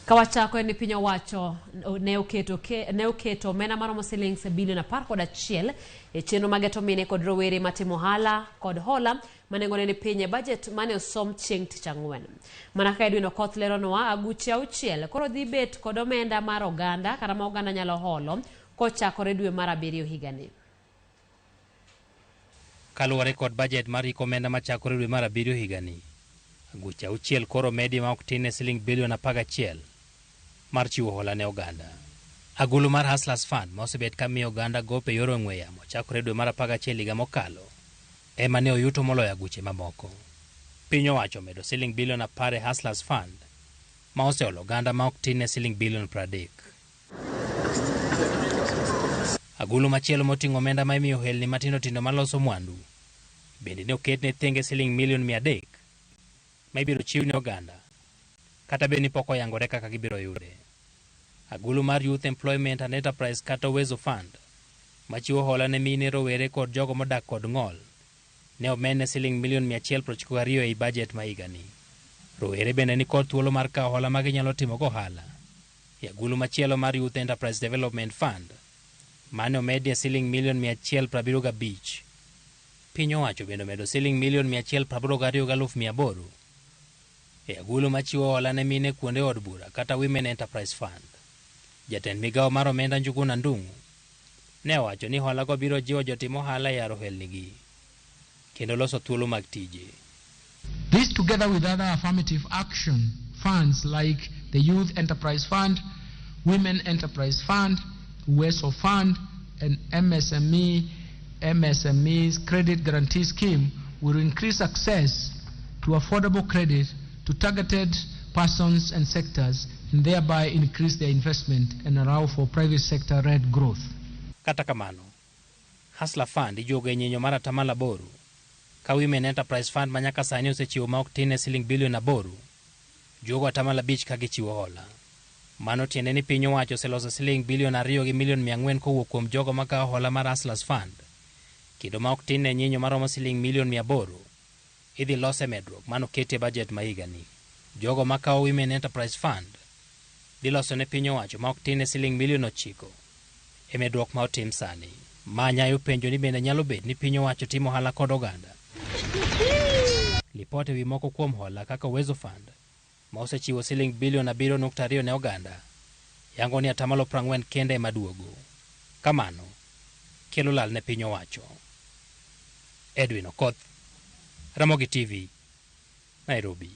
Kawachako en ni piny owacho ne oketo omenda maromo silings bilion 11 e chenro mag geto mine kod rowere matimo ohala kod hola ma nengone ni piny e bajet mane osom chieng' tich ang'wen. Mana kaka Edwin Okoth leronwa, aguche 6 koro dhi bet kod omenda mar oganda kata ma oganda nyalo holo kochakore dwe mar 7 higani. Kaluwore kod bajet mar hik omenda machakore dwe mar 7 higani, aguche 6 koro medi ma ok tin ne siling bilion 11 mar chiwo hola ne oganda. Agulu mar Hustlers Fund ma osebet ka miyo oganda gope e yor ong'we yamo chakore dwe mar 11 higa mokalo ema ne oyuto moloyo aguche mamoko. Piny owacho omedo siling bilion 10 e Hustlers Fund ma oseholo oganda ma ok tin ne siling bilion 30. Agulu machielo moting'o omenda ma imiyo ohelni matindo tindo maloso mwandu bende ne oket ne thenge siling milion 300 ma ibiro chiw ne oganda kata bed ni pok oyangore kaka gibiro yude. Agulu mar Youth Employment and Enterprise kata Uwezo Fund machiwo hola ne mine, rowere kod jogo modak kod ng'ol ne omed ne siling milion 192 ei bajet ma higani. Rowere bende ni kod thuolo mar kawo hola ma ginyalo timo go ohala. E agulu machielo mar Youth Enterprise Development Fund mane omedie siling milion 175. Piny owacho bende omedo siling milion 182,800 e agulu machiwo hola ne mine kuonde od bura kata Women Enterprise Fund. Jatend migawo mar omenda Njuguna Ndung'u ne owacho ni holago biro jiwo jotim ohala e yaro ohelnigi kendo loso thuolo mag tije. This, together with other affirmative action funds like the Youth Enterprise Fund, Women Enterprise Fund, Uwezo Fund, and MSME's Credit Guarantee Scheme, will increase access to affordable credit to targeted persons and sectors, and thereby increase their investment and allow for private sector-led growth. Kata kamano, Hustler Fund ijuogo e nyinyo mar 8% ka Women Enterprise Fund ma nyaka sani osechiwo ma ok tin ne siling bilion 8 juogo 5% ka gichiwo hola. Mano tiende ni piny owacho oseloso siling bilion 2 gi milion 400 kowuok kuom jogo makawo hola mar Hustlers Fund, kendo ma ok tin ne nyinyo maromo siling milion 800 idhi los e medruok mano oketie bajet ma higani. Jogo makawo Women Enterprise Fund dhi loso ne piny owacho ma ok tin ne siling milion 9 e medruok ma otim sani. Ma nyayo penjo ni bende nyalo bet ni piny owacho timo ohala kod oganda. Lipot ewi moko kuom hola kaka Uwezo Fund ma osechiwo siling bilion 7.2 ne oganda yango ni 40% kende ema duogo. Kamano kelo lal ne piny owacho. Edwin Okoth, Ramogi TV, Nairobi.